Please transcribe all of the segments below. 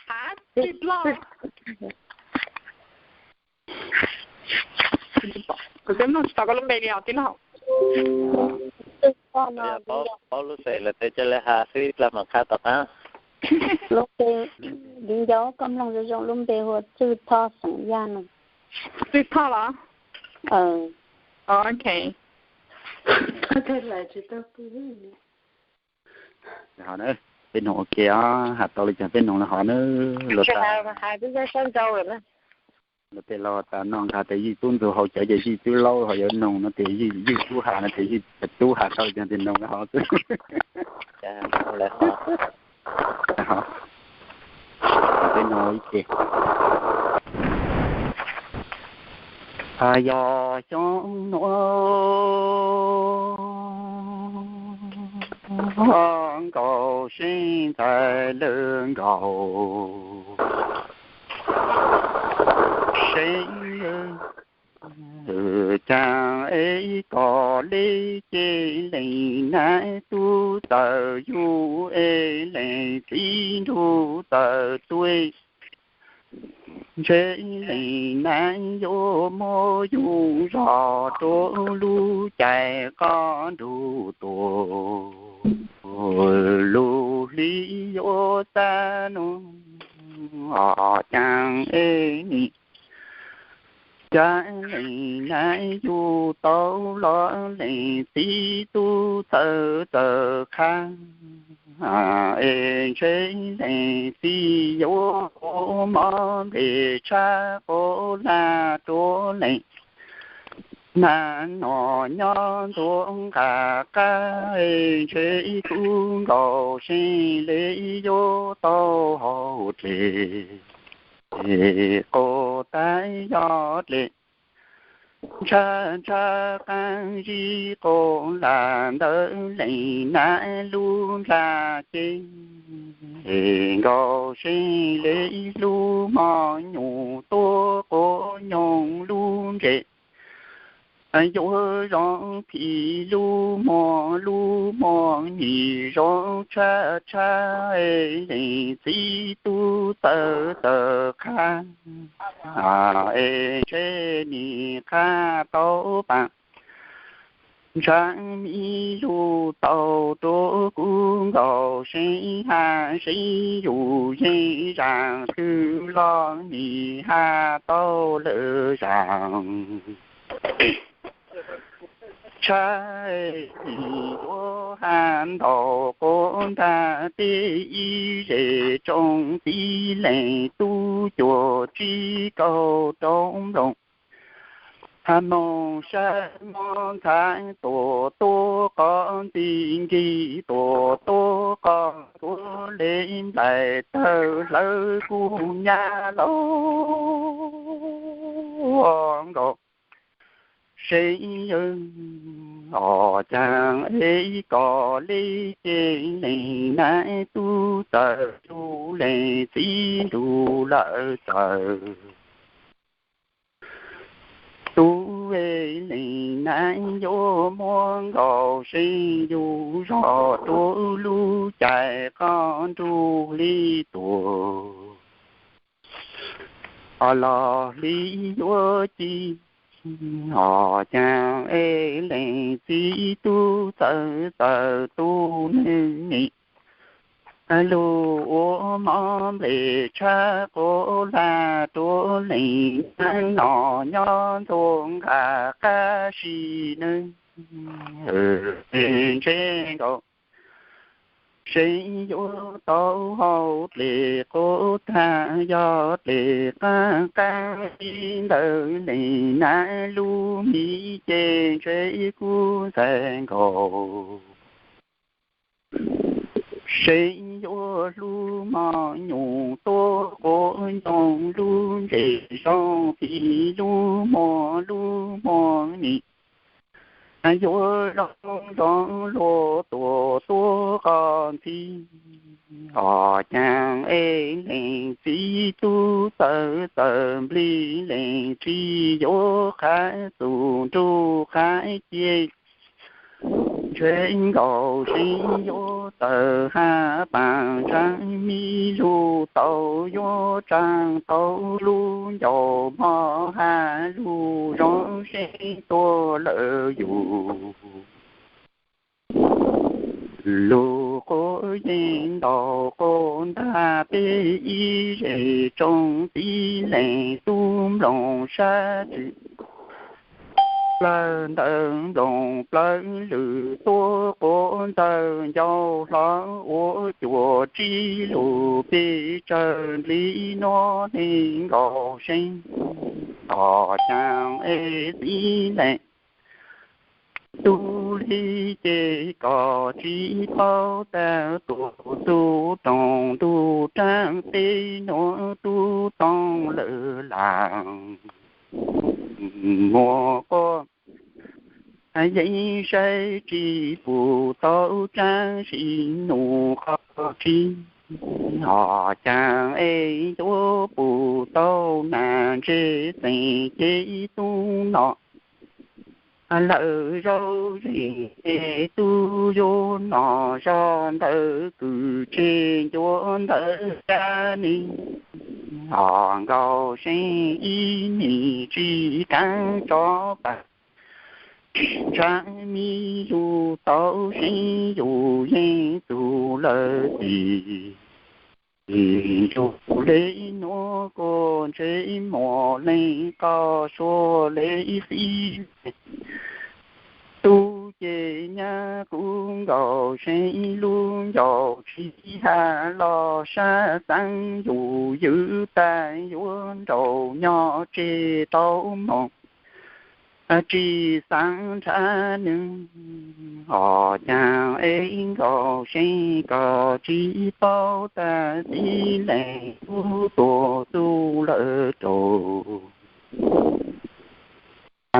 Hav, tij Ploj. Kuv twb mloog tsis tau koj lub npe li os tij laug. Paub lub xeem lawm tes cia li has xwb, tij laug mam qha tom qab. Lub npe, viv ncaus koj mloog zoo zoo lub npe hu ua Txwj Thoj xeem Yaj no. Txwj Thoj los? Ok. Peb noog ua ke os, has tau li cas peb noog los hov na. Luag tas, luag tej laug tas no nqa tes Ywj Tub Ntxug hauv cawv ces Ywj Tub Laub ho yuav noog no tes Ywj Tub has no tes Ywj Tub has tau li cas tes noog los hov xwb. Peb noog ua ke. Yog xyoo nuav nkaus seeb ntxhais lawv nkaus seeb, caag es koj le ces leej nab tub txawm yug es leej txiv nrug txawm tuaj, ntshe leej nab yuav muab yug zog rua lub cai qab ntuj tuag, lub hli yuav tag nuav caag es nim, caag leej nab yug tau los leej txiv tub txawm txawm qha, es ntshe leej txiv yuav ua mov nplej tshab quav lag rua leej nab noj nyob ntuj nqa qab, es ntshe kuv nkaus seeb le yuav tau haus dlej, quas tag yog dlej ntshav ntshav qaab zib quas lag ntawm leej nab lub nplaj cev, nkaus seeb le lub moj nyuj tuab quas nyoog lub ntses, yuav zoo phim lub muag lub muag nim zoo tshab tshab, leej txiv tub txawm txawm qha, es ntshe nim qha tau paam ntshav mi lug tau rua kuv nkaus seeb hab seeb yug yeej zaam twg los nim hab tau lawm zaam tshab, yuav hab ntaus quas ntaag tej ib zej tsoom txiv leej tub cuaj tsib kaug rau nplooj, hab moog sab mob ntxhab tuaj tuab qos nti nkig tuaj tuab qos tuab le nplaim tawg hlawv kuv nyab laug nkaus seeb yawg, os caag es koj le ces leej nab tub txawm yug leej txiv nrug lawm txawm tuaj, es leej nab yuav muab nkaus seeb yug zog rua lub cai qab ntuj hli tuag, os los hli yuav ci, os caag es leej txiv tub txawm txawm tu nwg nim lug ua mov nplej tshab quas lag rua leej nab noj nyob ntuj nqa qab si nwg, ntshe nkaus seeb yuav tau haus dlej quas tag yog dlej qaab qaab ib ntawd leej nab lub mi ces ntshe kuv ntxhais nkaus seeb yuav hlub moj nyuj tuab quas nyoog lub ntses zoo phim lub muag lub muag nim, yuav zoo zoo luag tuaj tuab qos ntxhib, os caag es leej txiv tub txawm txawm nplij leej txiv yuav qhab txug nruj qhab cia, Ntshe nkaus seeb yuav tawm hav paas ntshaav mi lug tau, yuav tsaa tau lub ncauj mog hab lug zoo seeb tuaj lawm yus. Lug quav yeej ntaus quas ntag peb ib zej tsoom txiv leej tub, nplooj sab tswm plawg ntawm nplooj plawg lwm, tuab quav ntawg ncau hlo ua cuaj tsib lug, peb tsawg nplij nuav neeg nkaus seeb. Os caag es txiv leej tub le, ces koj tsis paub tas tuam txug rooj ntug raav teb nuav tub toog lawm laas. Muaj quas yeej saib tsis pum tau tsaab sim nus qhov tsi. Os caag es yuav pum tau nas ntseg xeem ces tub nom lawm zaub zes, ces tub yuav nom zog ntawm kws tseg ncuav ntawm caj neeg. Os nkaus seeb ib nig tsis kaav tso pas, ntshav mi yug tau seeb yus yeej txug lawm tim. Yug le nuav kuj ntshe muaj leej qoj suav le xib tub ces nyab kuv nkaus seeb lub ncauj tsis has los sab xeeb yus ywm tas yuav nraum nyob tseg tau moog tsis xaav nrhav nwg. Os caag es nkaus seeb koj tsis paub tas txiv leej tub tuam txug lawm rau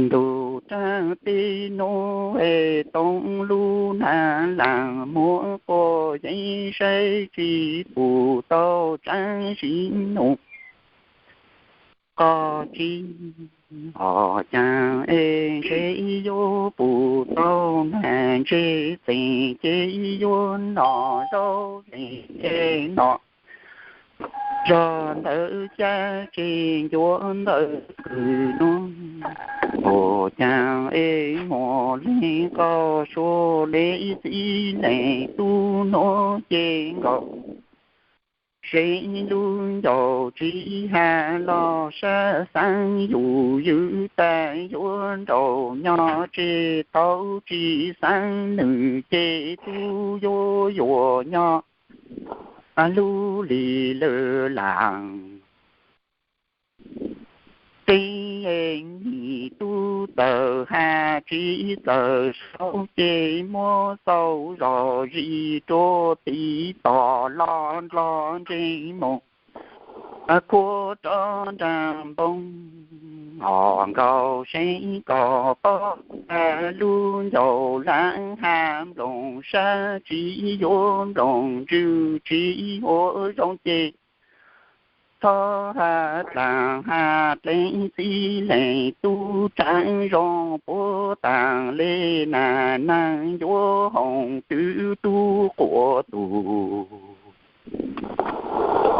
ntug raav teb nuav es toom lub nag laag muaj quas yeej saib tsis pum tau tsaab sim nus qhov tsi. Os caag es ntshe yuav pum tau nas ntseg xeem ces yuav nom zaub zes ces nom zog ntawm caj tseg ncuav ntawm kws nuav. Os caag es muaj leej qoj suav le txiv leej tub nuav ces nkaus seeb lub ncauj tsis has los sab xeeb yus ywm tas yuav nraum nyob tseg tau tsis xeeb nwg ces tub yuav yuav nyob lub lig lawm laag. Teb es nim tub txawm has tsis txawm sau ces muab xauj zog zis rua tiv tom los ndlo ntseeg moog khuab rov nraag npoo. Os nkaus seeb koj paub tas lub ncauj laab has nplooj sab tsis yuav nplooj ntswg tsis yuav zoo ces txhob has dlaag has dlev txiv leej tub raav zoo puab taag le nas naag yuav hoov twv tub quas tug.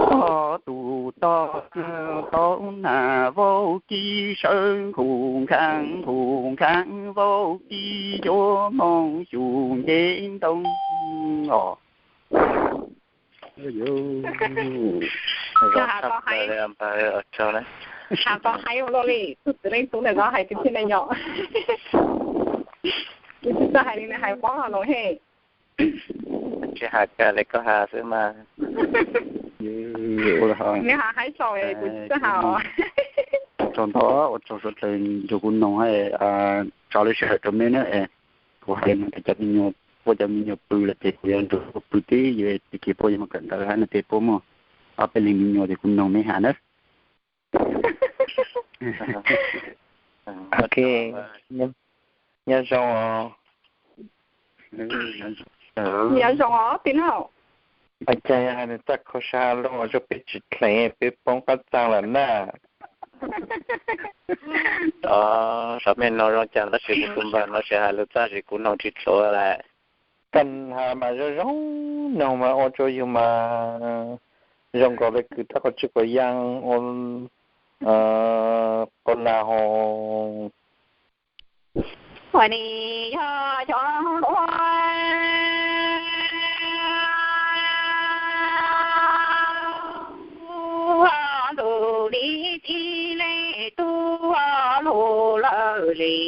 Tog tug tog tau nas vaub kib sawv nkuj nkhaab nkuj nkhaab vaub kib yuav moog xyum nce ntoo os. Has tau hais ua luaj li tug txiv leej tub ntawm koj hais tiag tiag na yom. Kuv tsis txawj hais li nws hais paub hais lus he. Tsis has kawg li koj has xwb mas. Nws has haib tsaus kuv tsis txawj has os. Tsaug ntau, ua tsaug suav dlawg nrug kuv noog, tso lub sij hawm rau meb na. Kuv hais no cov me nyuam, puab cov me nyuam pw lawm ces kuv yuav nrug puab pw tib, yuav tib kis puab yuav mus kawm ntawv hab no ces puab muaj ob peb leeg me nyuam ces kuv noog meb has na. Ok, nyob zoo os. Nyob zoo os tij laug. Ua cas yog hais nws txaj khau sab lug zoo peb tsis dleev peb poob qab txaag lawm na. Os, sab me no zoo cas tab sis kuv tus npawg no tsis hais lus txaj sis kuv noog tsis tshua lawm. Koj has mas zoo zoo, noog mas ua rua yug mas zoo nkaus le kws rab qau tswb quav yaj ua qau las hos. Ua li yog cov lus li txiv le tub lus lawm li.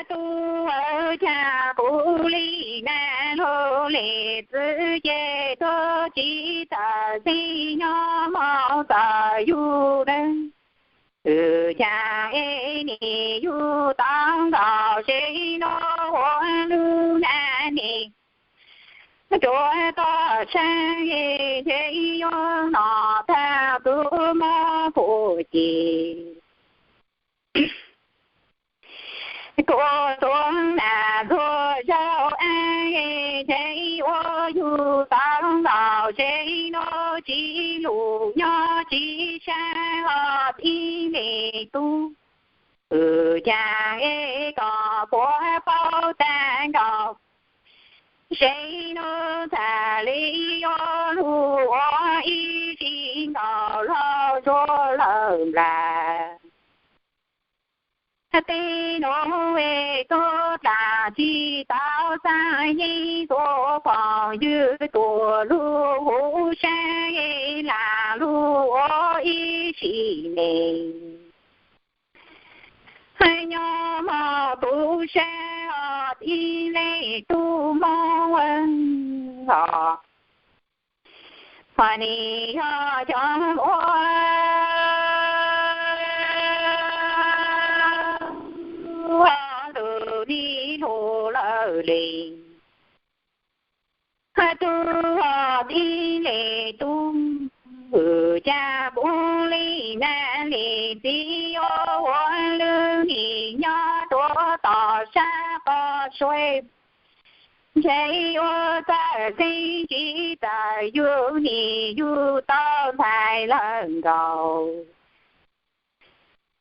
Tub, cas kuv li nas lug li txwv ces tuag tsis tawm xeeb nyob mog txawm yug dawb. Cas es nim yug tau nkaus seb nub ua lug nas nim tsuav toj sab es ntshe yuav no tag tus mob kuv ces kuv tuav nas ntxuag zaub ab es ntshe ua yug tau nkaus seb nub tsis lug nyob tsis sab os txiv le tub. Cas es koj puas paub tag nkaus seb nub txhaj li yuav lug ua ib sim nkaus los zuag lawm nplawg. Tej nuav es tub dlaag tsis tau xav yeej tus phooj ywg tuaj lug huv sab es lam lug ua ib sim neej nyob mog tub sab os txiv le tub mob os. Hos nim yog cov ua lug li lug lawm li. Tub os txiv le tub, cas kuv li nas li txiv yuav ua lug nim nyob rua tom sab qos suav, ntshe yuav txawj xeeb tsis txawj yug nim yug tau ntxhais lawm nkaus.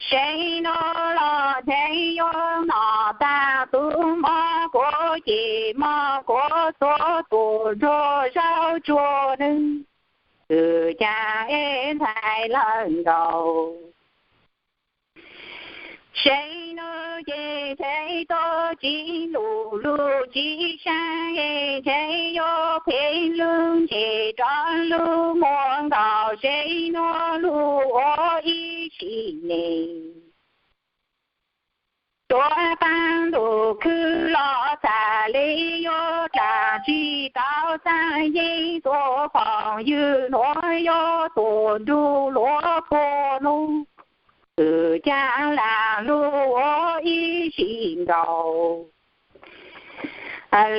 Seb nub los ntshe yuav no tag tus mob kuv ces mob kuv txhua tuaj nrug zaub tsuag nub, cas es ntxhais lawm nkaus. Seb nub ces ntshe tuaj tsis lug lug tsis sab es ntshe yuav phem lug ntshe rov lug muaj nkaus seb nub lug ua ib sim neej. Tuav qaab ntuj khwb los txhaj li yuav dlaag tsis tau xav yeej tus phooj ywg nuav yuav tuaj nrug luag puag nub, cas lam lug ua ib sim nkaus.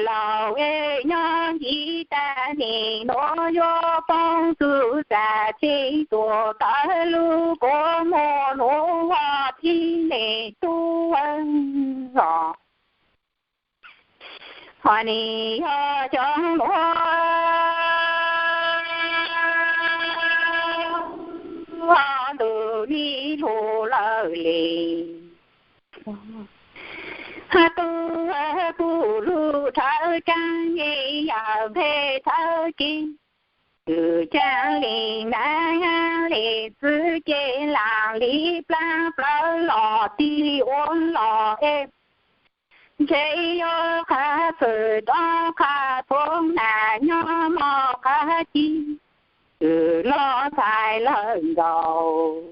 Laus es nyob nkim tag nim nuav yuav poob txug txaj txhij tuaj tawm lug kuv muag nuav ua txiv le tub os. Hos nim yog cov ua lug li lug lawm li. Tub kuv lug thawv kaab es yawm nqe thawv kev, kws caag li nab li txwv ces laam li plaab plawv los tig ua los es, ntshe yuav qha txwm rov qha txhua nam nyob mog qha ci, kws los txhais lawm nkaus.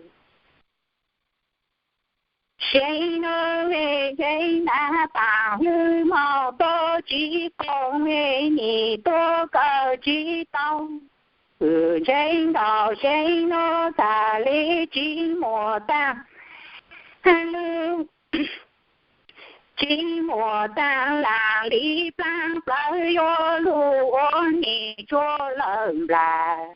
Seb nub es ntshe nab paam hlwb mog tuaj tsis qoom es nim tuaj kawm tsis tau, kws ntshe nkaus seb nub txhaj li tsis muaj taag, tsis muaj taag laam li plaab plawv yuav lug ua nim tsuag lawm nplawg.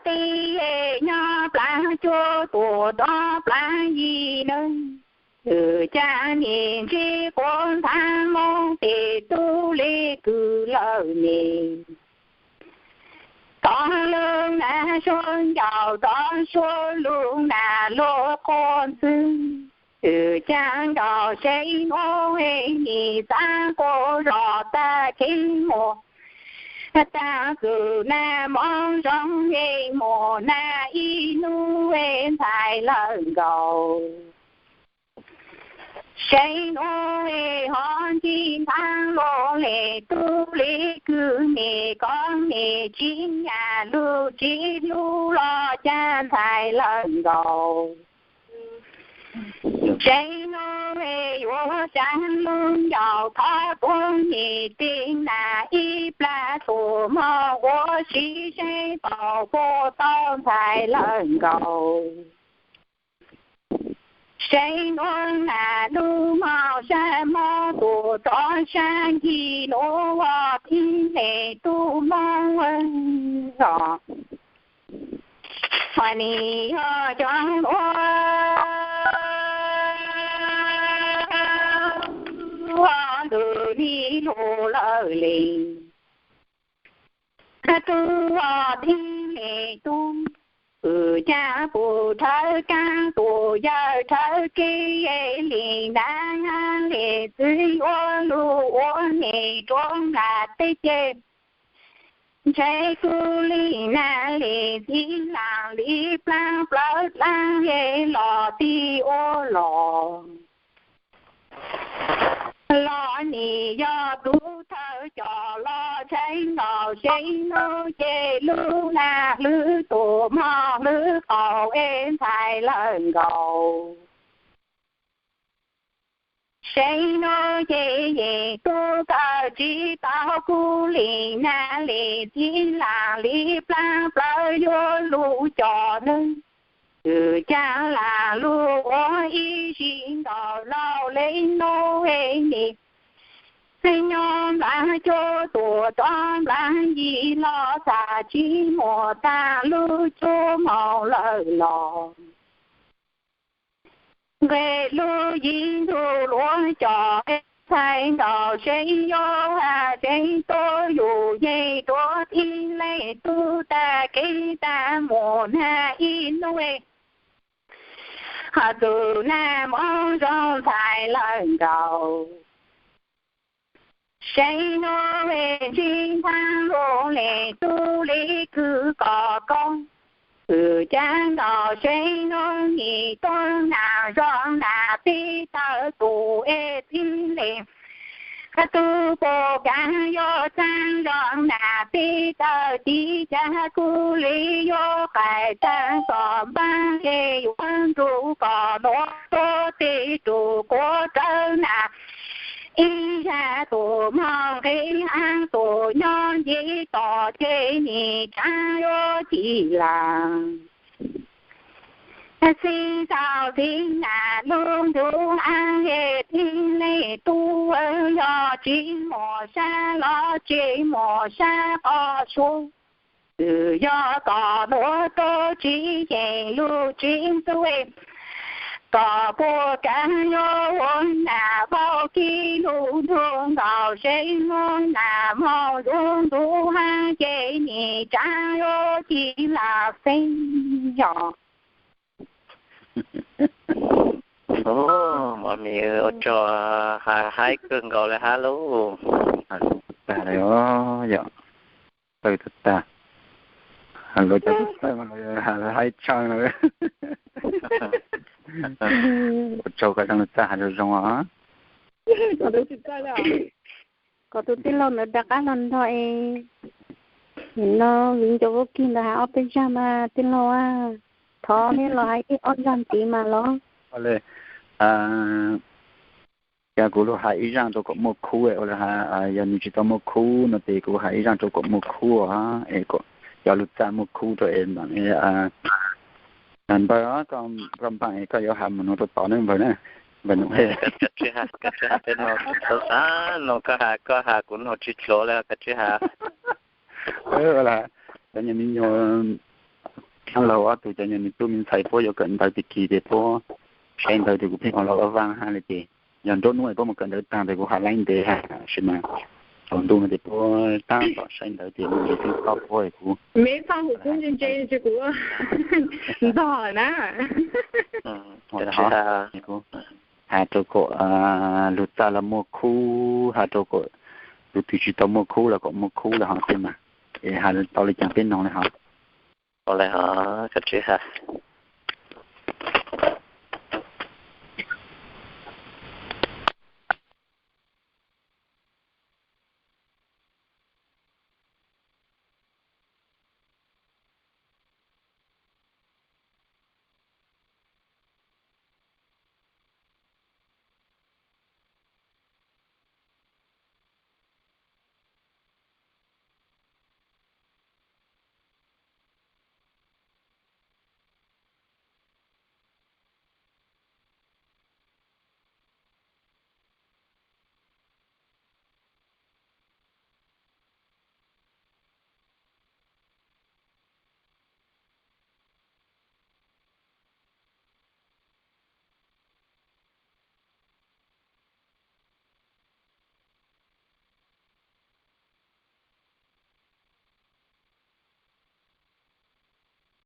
Tib nyob plaab cuaj tuaj rov plaab yim nub, kws caag nim ntsib quas ntxhab moob tes tub le kws lawm nim. Ob lub nas suab ncaus rov suab lub nas lub qhua ntxwg, wb cav nkaus seb nuav nim xav quas zos tag kev mus, tag txug nag mob zoo es mus nag ib nub es ntxhais lawm nkaus. Seb nuav es ho ntsib npaab luas le tub le kwv, nim koj nim tsib nyam lug tsib lub los caag ntxhais lawm nkaus. Seb nuav es yuav saib lub ncaus thov tuab nim tij nas ib plag tus mog ua si seb tau puas tau ntxhais lawm nkaus. Seb nuav nas lub mog sab mob tus rov sab ncig nuav ua tib le tub moog os. Hos nim yog cov ua lug li lug lawm le. Tub ua tib le tub, wb cav pum rhawv kaab tus yawg rhawv kev li nab le txwv ua lug ua nim rua nram teb ces ntshe kuv li nab le txib laag li plaab plawv dlaab es los tij ua los. Los nim yog tub thawj coj los ntshai nkaus seb nuav ces lub nag hlwb tus mog hlwb qaum es ntxhais lawm nkaus. Seb nuav ces yeej tub kawm tsi tau kuv li nab le txib laag li plaab plawv yuav lug coj nwg, wb cav laag lug ua ib sim nkaus laug le nuav es nim nyob nplaag cuaj tuam rov nplaag yim los txag tsis muaj taag lub cuaj moog lawm los. Nqe lub yim ntuj luav coj es ntxhais nkaus seb yuav has seb tuab yug yeej tuab tib le tub tag kev tag mus nag ib nub, has txug nag mob zoo ntxhais lawm nkaus. Seb nuav es ntsib npaab luas le tub le kwv kom koj, wb cav nkaus seb nuav nim tuab nam zoo nam peb tawg tus es tib le, tub puas kav yuav txaaj zoo nam peb tawg tib cav kuv le yuav qaim taag tom npaab es yuav nrug kom nuav tuab teg rua quav rawv nam ib zag tus moog nqe hab tus nyob nce tom ces nim tsaa yuav ci laag. Xib txaus xib nam lub ntuj hab es tib le tub, yog tsis muaj sab los tsis muaj sab qhov suav, wb yog kom nuav tuab tsis yeem lug tsis ntxuj, kom puas kav yuav ua nam vaub kib lug nrug nkaus seb nuav nam moog zuj ntxuv hab ces nim tsaa yuav ci laag xeeb yog. Mov mis ua tsaug, haib kawg nkaus le hab lauj. Tag le os yom, tawg tag tag. Luag cov tub txawj mas luag haib tsawg no. Ua tsaug koj zoo lug txaj has zoo zoo os. Kom tus tij laug ntawd rov qab los nrog es, nim no viv ncaus vaub kib ntawd has ob peb zag mas tij laug, thov nej los hais ib ob zag ntxiv mas los. Cas kuv lug hais ib zaj rau kom muaj khub, ua li has yog nws tsis tau muaj khub no ces kuv hais ib zaj rau kom muaj khub os, es cov lug txaj muaj khub rau es npawg, koj npaj es koj yuav has mus no rau tod ne npawg na, npawg Nub. Koj tsis has peb no, txhob xav no, koj has, koj has kuv nug tsis dlua le, koj tsis has. Cov nyuag me nyuam, laug ob tug cov nyuag me tub me ntxhais puab yuav kawm ntawv tag kis ces puab saib ntawv ces kuv pheej ua laug ua vaaj hab le ces yog nruab hnub puab mus kawm ntawv taag tes kuv has laib ntev hab sis mas Tsaus ntuj no ces puab tab tom saib ntawv ces mus tsis tau puab kuv. Me txhob hu kuv ntse ntse ces kuv ntog na. Has rau kom lug txaj los muaj khub, has rau kom lug twg tsis tau muaj khub los kom muaj khub lawm hov tej mas, es has tau le caag peb noog le hov. Ua le hov koj tsis has.